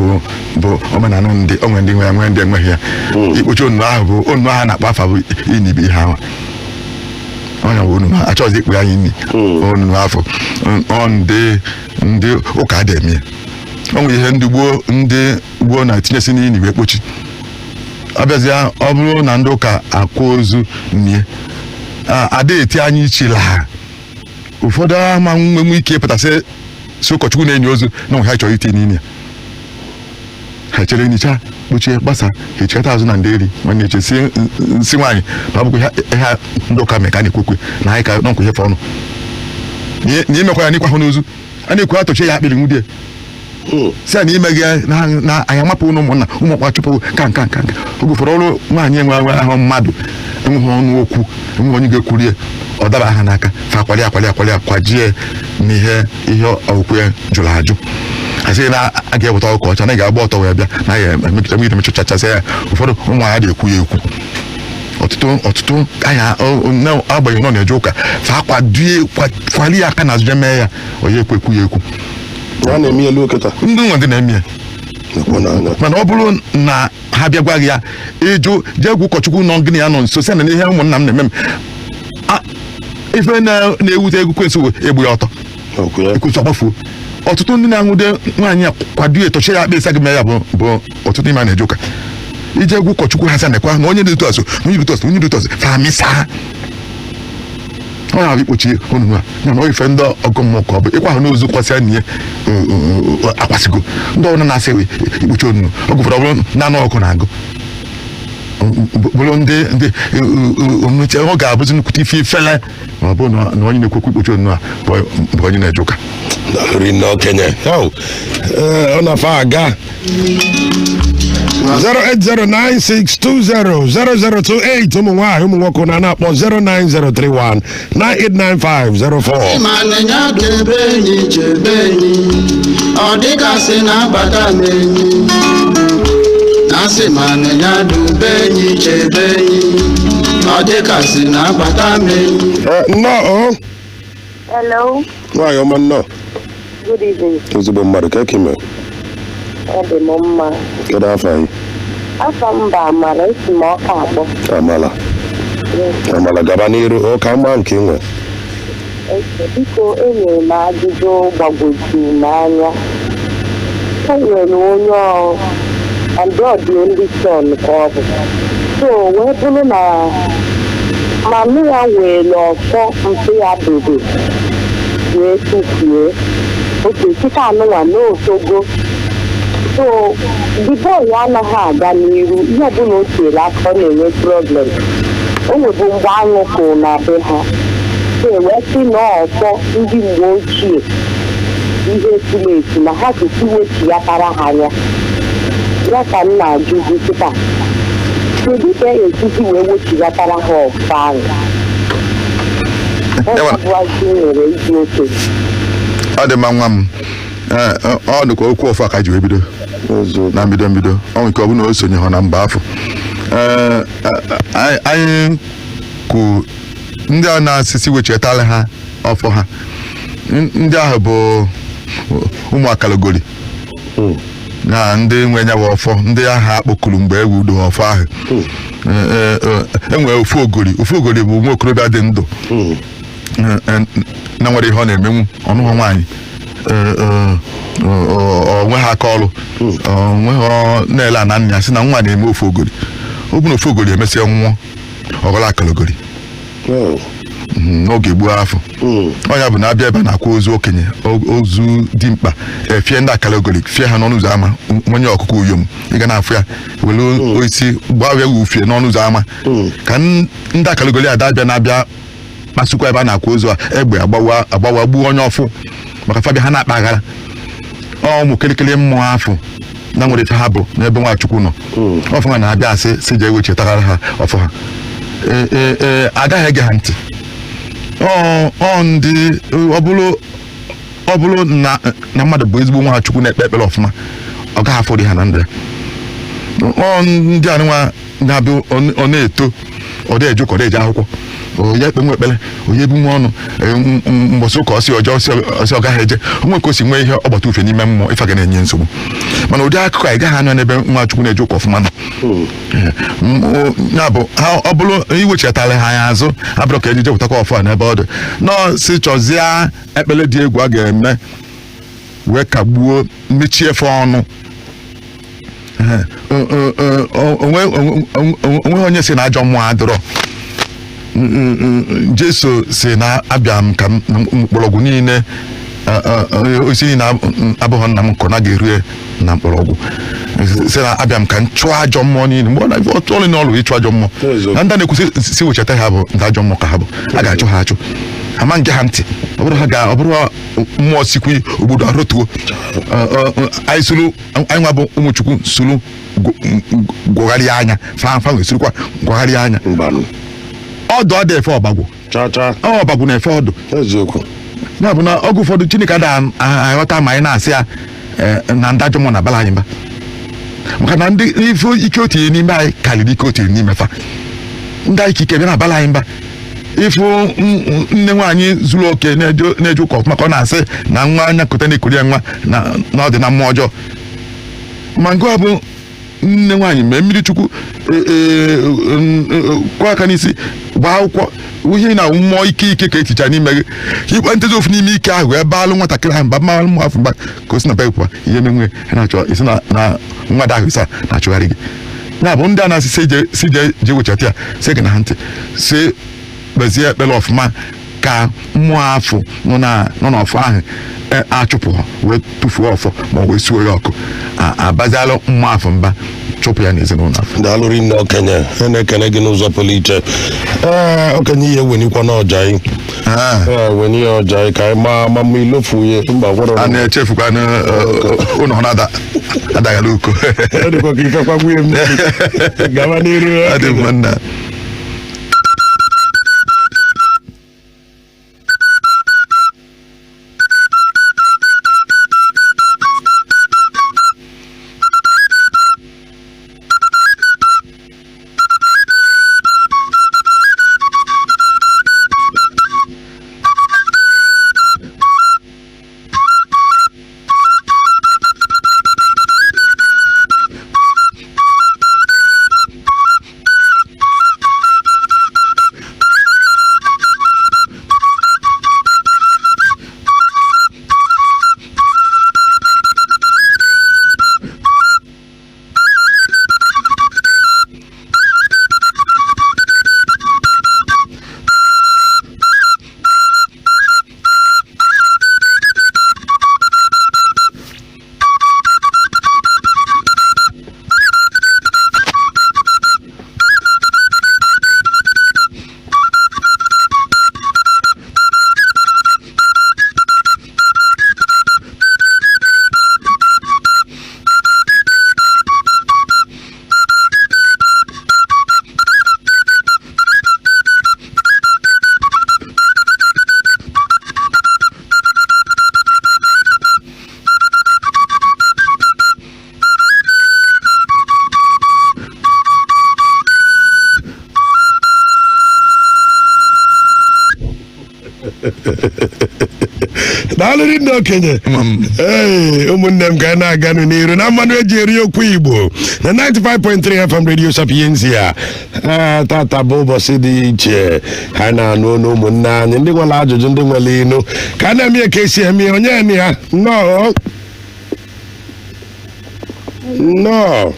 bụ omenala ndị onwe, ndị nwe ya, nwee ndị enweghị ya. Ikpochi onunu ahụ bụ onunu ahụ na-akpọ afa, bụ inibi ihe ahụ onye bụ onunu achọghịzi ikpu ya ini onunu afọ. Ọ ndị ụka dị eme ya. O nwere ihe ndị gboo na-etinyesi n'ini wee kpochi. Abịazịa, ọ bụrụ na ndị ụka akwa ozu nie, ada eti anya ichi laa, ụfọdụ ama nwenwe ike ịpụtasị si ụkọchukwu na-enyi ozu na onwe ha chọrọ iti n'ini ya. Ha echere nicha kpochie gbasa, ha echekata azụ na ndị eri nwanne eche si nsị nwaanyị na ọ bụkwa ihe ndị ụka mee ka a na-ekwekwe na anyị ka nọnkwa ihe ọnụ na imekwa ya n'ịkwa hụ n'ozu a na-ekwu atọchie ya akpịrị nwudie si ya na ime gị na anyị amapụ ụmụnna ụmụ ọkpa chụpụ nka nka nka nka. Oge ụfọdụ ọrụ nwaanyị enwe enwe ahụ mmadụ enweghị ọnụ okwu, enweghị onye ga-ekwuri ya, ọ daba ha n'aka, fa akwali akwali akwali akwajie n'ihe ihe okwu ya jụrụ ajụ, asị na a ga-eweta ọkụ ọcha na ị ga-agba ọtọ wee bịa na ya emegide emegide mechachasị ya. Ụfọdụ ụmụ ya na-ekwu ya ekwu ọtụtụ anya agbanyeghị nọ na-eje ụka, fa akwadie kwali ya aka na azụ je mee ya, onye ekwu ekwu ya ekwu. A na-eme elu kịta. Ndị nwe ndị na-eme ya. Ekwu n'anya. Mana ọ bụrụ na ha bịa gwa gị ya, ịjụ, jee gwa ụkọchukwu nọ gịnị ya nọ nso, sị na ihe ụmụnna m na-eme m. Ife na-ewute egwu kwensị egbu ya ọtọ. Okwu ya. Ekwensụ agbafuo. Ọtụtụ ndị na-anwụde nwaanyị a kwado etochie ya akpa ịsa gị mee ya bụ ọtụtụ ime a na-eje ụka ije egwu ụkọchukwu ha sị nekwa na onye dị otu asụ, onye dị otu asụ, onye dị otu asụ famisa ọ na-abụ ikpochi onunu a ya na ife ndị ọgọ mmụọ ka ọ bụ ịkwa ahụ n'ozu kwasịa na ihe akwasịgo ndị ọbụla na-asị ikpochi onunu ọgụ ụfọdụ ọ bụrụ na anụ ọkụ na-agụ bụrụ ndị omuche ọ ga-abụzi nnukwute ife ifele ma ọ bụ na onye na-ekwekwu ikpochi onunu a bụ onye na-eje ụka. Daalụ rinne okenye. Yo, ee, ọ na-afa aga 08096200028. Ụmụ nwaanyị, ụmụ nwoke na na-akpọ 09031989504. Ịmanịnya debe enyi, chebe enyi, ọ dịgasị na-abata m enyi na-asị manịnya dube enyi, chebe enyi, ọ dịgasị na-abata m enyi. Ee, nnọọ o. Hello, Nwaanyị ọma, nnọọ. Good evening. Ezigbo mmadụ, ka eke ime? Ọ dị m mma. Kedu afọ anyị? Afọ m bụ Amara, esi m Ọka akpọ. Amala, Amala, gaba n'iru, ụka mma nke ị nwe. Eke, biko, enyere m ajụjụ gbagwojuru m anya. E nwere onye ọ and ọ dị only son ka ọ bụ. So wee bụrụ na mummy ya were ọfọ mpe ya dobe wee tụfuo. Oke kịta anụnwa n'otogo. So the boy anaghị aga n'iru, ihe ọbụla o tiere aka ọ na-enwe problem. O nwebu mgbe aṅụ kụrụ na be ha. So wee sị na ọfọ ndị mgbe ochie ihe furu efu na ha kwesị wechigatara ha anya ya ka m na-ajụzi kịta, kedu ka e esizi wee wechigatara ha ọfọ ahụ? Ọ bụazị nwere iji okenye. Ọ dị mma, nwa m. Ee, ọ dịkwa okwu ọfọ ka ji wee bido na mbido ọ nke ọ bụ na o sonye ha na mba afọ. Ee, anyị kwu ndị a na-asịsị wechetara ha ọfọ ha. Ndị ahụ bụ ụmụ akalogori na ndị nwe nyawa ọfọ, ndị ahụ akpọkuru mgbe e wudo ọfọ ahụ. Ee, ee, e nwere ofu ogori. Ofu ogori bụ nwa okorobịa dị ndụ na nwere ihe ọ na-emenwu ọnụhụ nwaanyị, ọ nweghị aka ọrụ, ọ nweghị na-ele ana nna ya sị na nwa na-eme ofu ogori. Ọ bụ na ofu ogori emesịa nwụọ, ọghọrọ akalogori n'oge gboo afọ. Ọ ya bụ na abịa ebe a na-akwa ozu okenye, ozu dimkpa, efie ndị akalogori fie ha n'ọnụ ụzọ ámá. Onye ọkụkọ uyom ị ga na-afụ ya were osisi gbaa ya ufie n'ọnụ ụzọ ámá ka ndị akalogori ada abịa na-abịa kpasukwa ebe a na-akwa ozu a egbe agbawa agbawa gbuo onye ọfụ maka fabia ha na-akpa aghara. Ọ ụmụ kịrịkịrị mmụọ afọ na nwere ife ha bụ n'ebe Nwachukwu nọ ọfụ ha na-abịa asị si jee wechetara ha ọfụ ha. Ee, ee, ee, agaghị ege ha ntị. Ọ ndị ọ bụrụ na mmadụ bụ ezigbo Nwachukwu na-ekpe ekpere ọfụma, ọ gaghị afọrị ha na ndụ ya. Ọ ndị a nwa na-abịa, ọ na-eto, ọ dị eje ụka, ọ dị eje akwụkwọ, onye ekpe nwe ekpere, onye ebu nwa ọnụ mbọsị ụka ọsị ọjọọ ọsị ọ gaghị eje onwe ka o si nwee ihe ọgbata ufe n'ime mmụọ ife ga na-enye nsogbu. Mana ụdị akụkọ a ị gaghị anụ n'ebe Nwachukwu na-eje ụka ọfụma nọ. Ya bụ ha ọ bụrụ iwechetara ha ya azụ abụrụ ka ejije pụtakwa ọfụ a n'ebe ọ dị nọọ si chọzie ekpere dị egwu a ga-eme wee kagbuo mechie efe ọnụ. Ehe, onweghị onye si na ajọ mmụọ adịrọ. Jesu si na abịa m ka m mkpọrọgwụ niile osisi niile abụghị nna m nkọ na ga-erue na mkpọrọgwụ, si na abịa m ka m chụọ ajọ mmụọ niile. Mgbe ọ na ọtụ ọrụ n'ọrụ ịchụ ajọ mmụọ na ndị a na-ekwusị si wechata ha bụ ndị ajọ mmụọ ka ha bụ. A ga-achụ ha achụ ama nge ha ntị. Ọ bụrụ ha ga ọ bụrụ mmụọ sikwu obodo arụtuo anyị suru anyị nwa bụ ụmụ Chukwu suru gwọgharịa anya fa fa nwere surukwa gwọgharịa anya. Mbanụ. Ọdụ ọ dị efe ọbagwụ. Cha cha. Ọ ọbagwụ na-efe ọdụ. Eziokwu. Ya bụ na oge ụfọdụ Chineke ada aghọta ma anyị na-asị ya na ndị ajọ mmụọ na-abala anyị mba, maka na ndị ife ike o tinye n'ime anyị karịrị ike o tinye n'ime fa. Ndị anyị ike bịa na-abala anyị mba ịfụ nne nwaanyị zuru oke na-eje ụka ọfụma ka ọ na-asị na nwa anya kote na-ekuri ya nwa na ọ dị na mmụọ ọjọọ. Ma nke ọ bụ nne nwaanyị mee mmiri Chukwu, kwụọ aka n'isi, gbaa akwụkwọ. Ihe na mmụọ ike ike ka eticha n'ime gị ikpe ntezi ofu n'ime ike ahụ wee baalụ nwatakịrị ahụ mba, mmalụ mmụọ afọ mba ka o si na be pụọ. Ihe menwe ha na-achọ isi na na nwa ahụ isa na-achụgharị gị. Ya bụ ndị a na-asị si je si je je wechata ya, si gị na ha ntị, si kpezie ekpere ọfụma ka mmụọ afọ nọ na nọ n'ọfọ ahụ achụpụ ha wee tụfuo ọfọ ma ọ wee suo ya ọkụ, abazialụ mmụọ afọ mba, chụpụ ya n'ezinụlọ afọ. Daalụ rinne, okenye. A na-ekene gị n'ụzọ pụrụ iche. Ee, okenye, ihe wenikwa n'ọja anyị. Ee, weni ya ọja anyị ka anyị maa ma mma ilofu ya mba gwọrọ. A na-echefukwa na ụlọ na adaghala uko. Ọ dịkwa ka ifekwa nwunye m gaba n'iru. Ọ dị mma, nna. Daalụ rinne, okenye. Ee, ụmụnne m, ka anyị na-aganụ n'iru na mmanụ eji eri okwu Igbo na 95.3 FM Radio Sapientia. Ee, tata bụ ụbọchị dị iche. Ha na-anụ ọnụ ụmụnne anyị ndị nwere ajụjụ, ndị nwere inu, ka a na-eme ka esi eme onye na ya. Nnọọ, nnọọ.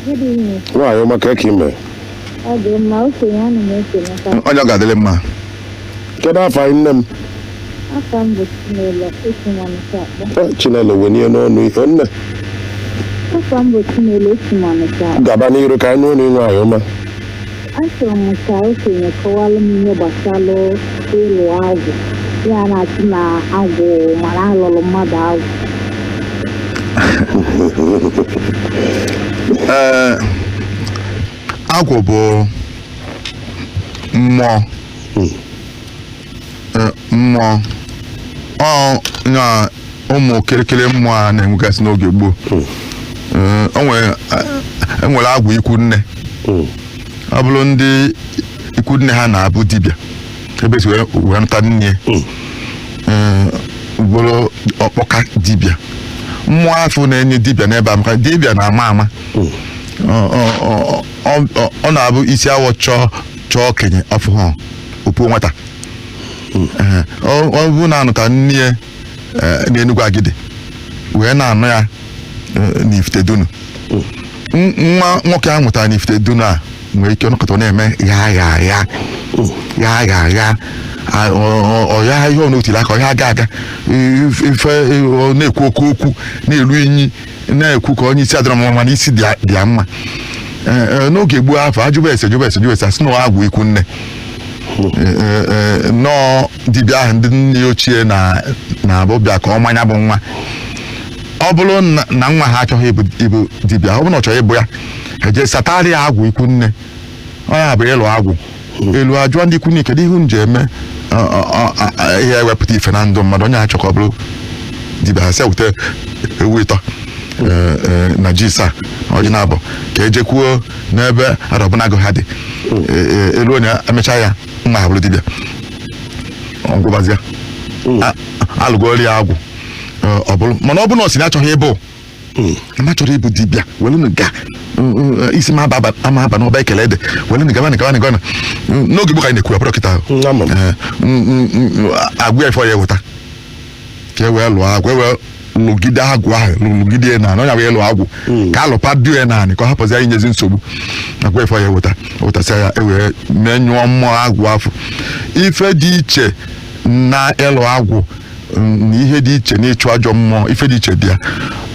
Good evening. Nwaanyị ọma, ka ime? Ọ dị mma, okenye, ana m ekenekwa. Onye ọ ga-adịrị mma. Kedu afọ anyị, nne m? Afọ m bụ Chinelo, esi m Ọnịcha akpọ. Eh, Chinelo, wenie n'ọnụ ihe nne. Afọ m bụ Chinelo, esi m Ọnịcha akpọ. Gaba n'iru ka anyị nụ ọnụ nwaanyị ọma. Achọrọ m ka okenye kọwalụ m ihe gbasara ịlụ agwụ. Ya na-achị na agwụ mara alụlụ mmadụ agwụ. Ee, agwụ bụ mmụọ. Ee, mmụọ ọ na ụmụ kịrịkịrị mmụọ a na-enwegasị n'oge gboo. Ee, o nwere, enwere agwụ ikwu nne. Ọ bụrụ ndị ikwu nne ha na-abụ dibịa, ebe si wee nụta nne. Ee, bụrụ ọkpọka dibịa, mmụọ afọ na-enye dibịa n'ebe a, maka dibịa na-ama ama. Ọ na-abụ isi awọ chọọ chọọ okenye ọfụ ha opuo nwata. Ee, ọ bụ na-anụta nne ya n'Enugwu Agidi wee na-anụ ya n'Ifite Dunu. Nwa nwoke ahụ nwetara n'Ifite Dunu a nwere ike ọnọkọta, ọ na-eme gha gha gha gha gha gha. Ọ ya ihe ọ n'otiri aka ọ ya aga aga ife, ọ na-ekwu oke okwu, na-eru inyi, na-ekwu ka onye isi adịrọ mma, mana isi dị ya mma. Ee, n'oge gboo, afọ ajụba ese jụba ese jụba ese, asị na agwụ ikwu nne. Ee, nnọọ dibịa ahụ ndị nne ya ochie na na-abụ bịa ka ọ manya bụ nwa. Ọ bụrụ na nwa ha achọghị ịbụ dibịa, ọ bụrụ na ọ chọrọ ịbụ ya, eje satarị ya agwụ ikwu nne. Ọ ya bụ ịlụ agwụ elu. Ajụọ ndị ikwu nne, kedu ihe unu ji eme ihe ewepụta ife na ndụ mmadụ, onye achọ ka ọ bụrụ dibịa? Ha sị wute ewu ịtọ na ji isaa na ọjị na-abọ ka ejekwuo n'ebe arọbụnagụ ha dị. Elu onye emecha ya, nwa ha bụrụ dibịa, ọgwụbazịa alụgori ya agwụ. Ọ bụrụ mana ọ bụrụ na ọ sị na achọghị ịbụ Na m chọrọ ịbụ dibịa, welụnụ ga isi m aba ama aba n'ọba ekele ede, welụnụ gaba gaba gaba. N'oge gboo ka anyị na-ekwu, abụrọ kịta ahụ. Ama m. Agwụ ya ife ọ ya eweta ka e wee lụọ agwụ, e wee lụgide agwụ ahụ, lụgide ya naanị onye wee lụọ agwụ ka alụpa du ya naanị ka ọ hapụzi ya inyezi nsogbu. Agwụ ife ọ ya eweta, ewutasịa ya, e wee menyụọ mmụọ agwụ afọ. Ife dị iche na ịlụ agwụ na ihe dị iche na ịchụ ajọ mmụọ, ife dị iche dị ya.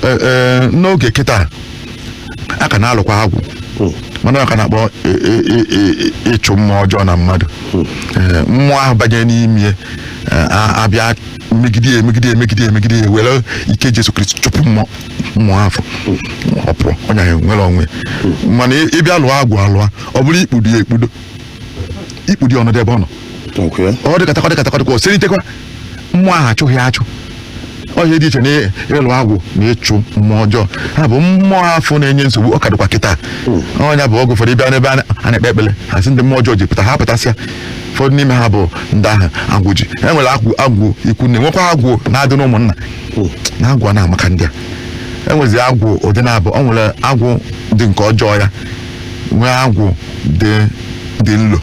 Ee, n'oge kịta a ka na-alụkwa agwụ, mana ọ ka na-akpọ ịchụ mmụọ ọjọọ na mmadụ. Ee, mmụọ ahụ banye n'ime ya, abịa megide ya, emegide ya, emegide ya, emegide ya, were ike Jesu Kristi chụpụ mmụọ ahụ, ọ pụọ, onye ahụ nwere onwe. Mana ịbịa lụọ agwụ alụọ, ọ bụrụ ikpudo ya ekpudo, ikpudo ya ọnọdụ ebe ọ nọ. Ọ dịkatakwa dịkatakwa dịkwa, o selitekwa, mmụọ ahụ achụghị achụ. Ọ ihe dị iche na ịlụ agwụ na ịchụ mmụọ ọjọọ. Ha bụ mmụọ afọ na-enye nsogbu, ọ ka dịkwa kịta. Ọnya bụ oge ụfọdụ ịbịa n'ebe a na-ekpe ekpere, ha sị ndị mmụọ ọjọọ ji pụta, ha pụtasịa, ụfọdụ n'ime ha bụ ndị ahụ agwụ ji. E nwere agwụ, agwụ ikwu nne, nwekwa agwụ na-adị n'ụmụnna, na agwụ a na-amaka ndị a. E nwezi agwụ ụdị na-abụ. Ọ nwere agwụ dị nke ọjọọ ya, nwee agwụ dị nlo.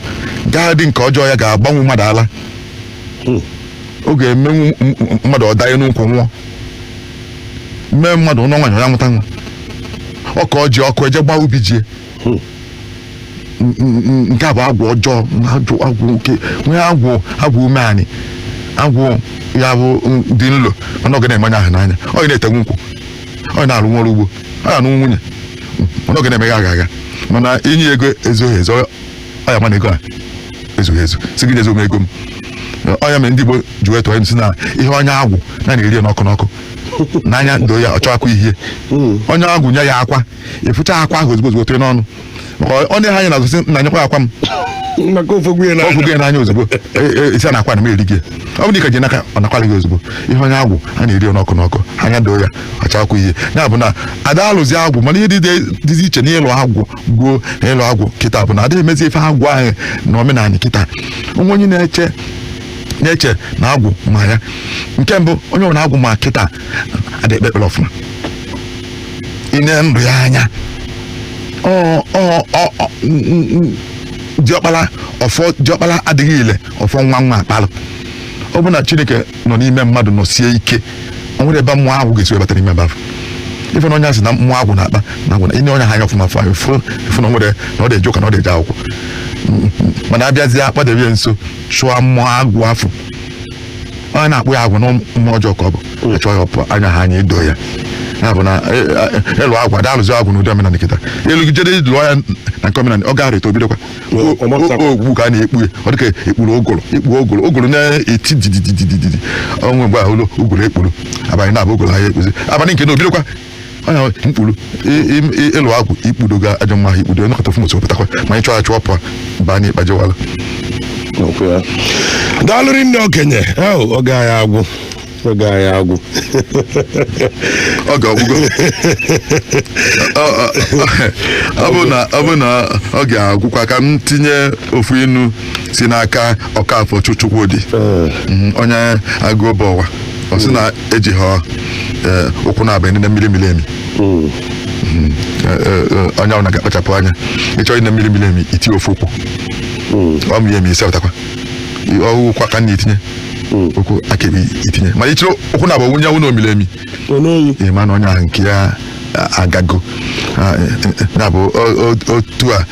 Gaa dị nke ọjọọ ya ga-agbanwe mmadụ ala, ọ ga-emenwu mmadụ ọ danye n'ụkwụ nwụọ, mee mmadụ ụlọ nwaanyị ya mụta nwa, ọ ka ọ ji ọkụ eje gbaa ubi jie. Nke a bụ agwụ ọjọọ, agwụ agwụ nke nwee agwụ, agwụ umeanị, agwụ ya bụ dị nlo, mana ọ ga na-eme onye ahụ n'anya, ọ ga na-etenwu nkwụ, ọ ga na-arụ ọrụ ugbo, ọ ga-anụ nwunye, mana ọ ga na-emeghe agha agha. Mana inye ego ezughị ezu, ọ ya mana ego a ezughị ezu, si gị nyezo m ego m. Ọ ya mere ndị Igbo ji wee tụọ si na ihe onye agwụ na na-eri ya n'ọkụ n'ọkụ n'anya ndo ya, ọ chọọ akwa ihie onye agwụ nye ya akwa, ịfụcha akwa ahụ ozugbo ozugbo tụnye n'ọnụ, maka ọ na-ehe anya na-azụ sị nna nyekwa akwa m. Maka ofogbu ya. Ofu gị n'anya ozugbo isi a na-akwa na m eri gị, ọ bụrụ na ị ka ji n'aka, ọ nakwala gị ozugbo. Ihe onye agwụ a na-eri ya n'ọkụ n'ọkụ anya doo ya, ọcha akwa ihe ya bụ na ada alụzi agwụ. Mana ihe dịzi iche n'ịlụ agwụ gwuo na ịlụ agwụ kịta bụ na adịghị emezi ife agwụ ahụ na omenala kịta. Onwe onye na-eche na agwụ ma ya, nke mbụ, onye ọbụla agwụ ma kịta adị ekpe ekpere ọfụma, ine ndụ ya anya, ọ ọ ọ ọ diọkpara ọfọ, diọkpara adịghị ile ọfọ nwa nwa akpalụ. Ọ bụ na Chineke nọ n'ime mmadụ nọsie ike, o nwere ebe mmụọ agwụ ga-esi webata n'ime ebe ahụ. Ife na onye asị na mmụọ agwụ na-akpa na agwụ na ine onye ha anya ọfụma, fụ fụ na o nwere na ọ dị eje ụka, na ọ dị eje akwụkwọ, mana abịazie akpadebe ya nso chụọ mmụọ agwụ afọ, onye na-akpụ ya agwụ na mmụọ ọjọọ ka ọ bụ, achọ ya ọpụ anya ha anya edo ya. Ya bụ na ịlụ agwụ ada alụzi agwụ n'ụdị omenala kịta. Elu jere lụọ ya na nke omenala, ọ gara eto obidokwa ogwu ka a na-ekpu ya, ọ dịka ekpuru ụgụrụ, ikpu ụgụrụ, ụgụrụ na-eti didididididi onwe mgbe ahụ ụgụrụ ekpuru abalị na-abụ ụgụrụ ahịa ekpuzi abalị nke na obidokwa onye mkpuru. Ịlụ agwụ ikpudoga ajọ mma ahụ, ikpudo nọkọta fụ moto pụtakwa ma anyị chọọ ya chụọ pụọ baa n'ịkpa jewala. Okwu ya. Daalụrị nne okenye ahụ, oge anyị agwụ, oge anyị agwụ. Oge ọgwụgwọ ọ bụ na ọ ga-agwụkwa ka m tinye ofu inu si n'aka Ọkafọ Chukwudi, onye agụba ụwa. Ọ sị na eji ha ụkwụ na-abanye n'ime mmiri miri emi. Onye ọbụla ga-akpachapụ anya. Ịchọ ine mmiri miri emi, itinye ofu ụkwụ, ọ miri emi, isepụtakwa ọwụkwa ka m na-etinye ụkwụ aka ebe itinye, mana ichiri ụkwụ na abụ nwunye nwụ na omiri emi. Onoyi. Ị ma na onye ahụ nke ya agago. Ya bụ otu a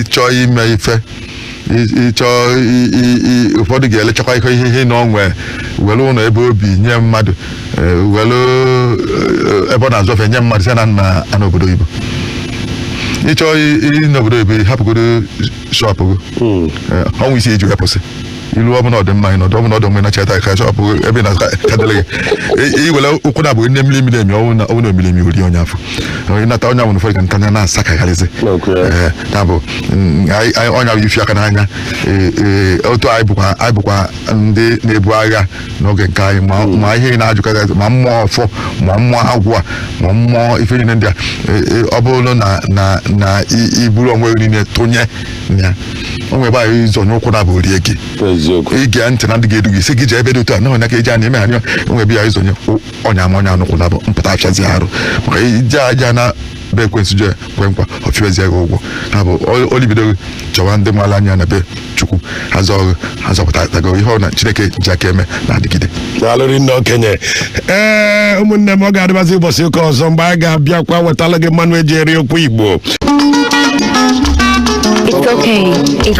ịchọ ime ife, ịchọ ụfọdụ ga-elechakwa ihe na onwe were ụlọ ebe obi nye mmadụ, were ebe ọ na-azụ ọfịa nye mmadụ, sị na nna ana obodo oyibo. Ịchọ n'obodo oyibo, hapụgodo shop gị. Ọnwa isi eji wepụsị ilu ọbụla ọdịmma ị nọdụ ọbụla ọdụ mgbe nachata ka shop ebe ị na-akadịrị gị, iwere ụkwụ na abụghị nne mmiri mmiri emi, ọnwụ na ọnwụ na omiri emi ori onye afọ ịnata onye ahụ ụfọdụ ka ntanya na-asakagharịzi. Ya bụ ọnya bụ ifi aka n'anya. Ee, otu anyị bụkwa ndị na-ebu agha n'oge nke anyị, ma ihe ị na-ajụkarị, ma mmụọ ọfọ, ma mmụọ agwụ a, ma mmụọ ife niile ndị a. Ee, ọ bụrụ na iburu onwe gị niile tụnye na ya. O nwere ebe anyị ịzọ n'ụkwụ na bụ orie gị. Eziokwu. Ige ntị na ndị ga-edu gị, sị gị jee ebe dị otu a na ọnya ka eji anya eme anya. Onwe ebe ya ịzọnye ọnya ama ọnya anụkwụ na bụ mpụta afịazi arụ maka ije aja na be ekwensu, je kwe nkwa, ọfịazie gị ụgwọ na bụ olibido gị chọwa ndị mara anya na be Chukwu azọghị azọpụta ihe ọ na Chineke ji aka eme na-adịgide. Daalụ nne, okenye. Ee, ụmụnne m, ọ ga-adịbazi ụbọchị ụka ọzọ mgbe anyị ga-abịakwa wetala gị mmanụ eji eri okwu Igbo. It's okay. It's